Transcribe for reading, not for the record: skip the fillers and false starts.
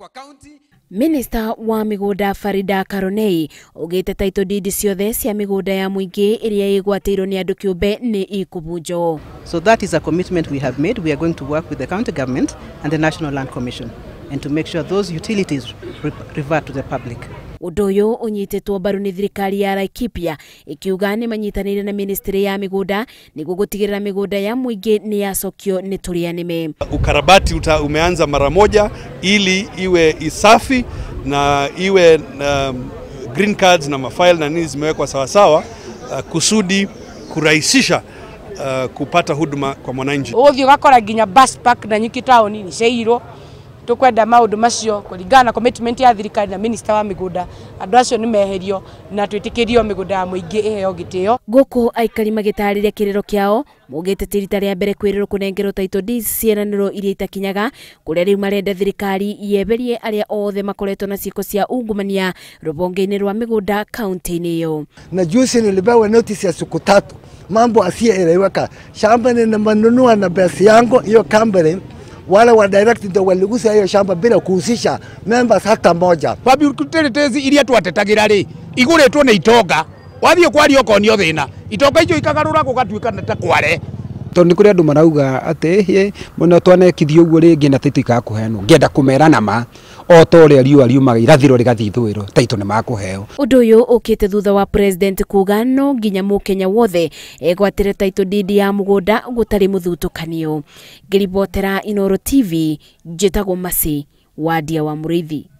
kwa county. Minister wa mĩgũnda Farida Karonei augĩte title deed ciothe cia mĩgũnda ya mũingĩ ĩrĩa ĩgwatĩirwo nĩ andũ kĩũmbe nĩ ikũbunjwo. So that is a commitment we have made. We are going to work with the county government and the National Land Commission and to make sure those utilities revert to the public. Ũndũ ũyũ ũnyitĩtwo mbaru nĩ thirikari ya Laikipia ĩkiuga nĩ manyitanĩire na ministry ya mĩgũnda nĩguo gũtigĩrĩra mĩgũnda ya mũingĩ nĩ yacokio nĩ tũrĩa nĩme. Ukarabati umeanza mara moja ili iwe isafi na iwe green cards na mafaili na nini zimewekwa sawasawa, kusudi kurahisisha kupata huduma kwa mwananchi. Ũgũthiĩ ũgakora nginya bus park na nyuki taũni nĩ ciaiyirwo. Tukwenda maundu macio kuringana na commitment ya thirikari na minister wa migunda andu acio ni meherio na twitikirio migunda ya muingi iheo gitio. Guku aikari magitariria kiriro kiao maugite ti rita ria mbere kwirirwo kunengerwo title deeds ciĩranĩro iria itakinyaga kuria riu marenda thirikari yeberie aria othe makoretwo na ciĩko cia ungumania rũhonge-inĩ rwa migunda kaunti-inĩ iyo. Na juzi nilipewa notice ya siku 3, mambo asiyeeleweka. Shamba ninanunua na pesa yangu hiyo company wala wa direct ndio waligusa hiyo shamba bila kuhusisha members hata moja. Public utilities iria twatetagira ri iguretwo ni itonga wathie kwaria ukonio thina itonga icio ikagarura gugatuika ta kware. Tondu ni kuri andu marauga ati hie muno twanekithio uguo ringi na title ikakuheanwo. Ngenda kumera na ma o ta uria riua riumaga irathiro rigathii ithũĩro title ni makuheo. Undu uyu ukite thutha wa president kuga no nginya mukenya wothe egwatire title deed ya mugunda gutari muthutukanio. Ngiribotera Inooro TV, njitagwo Masi Wadia wa Muriithi.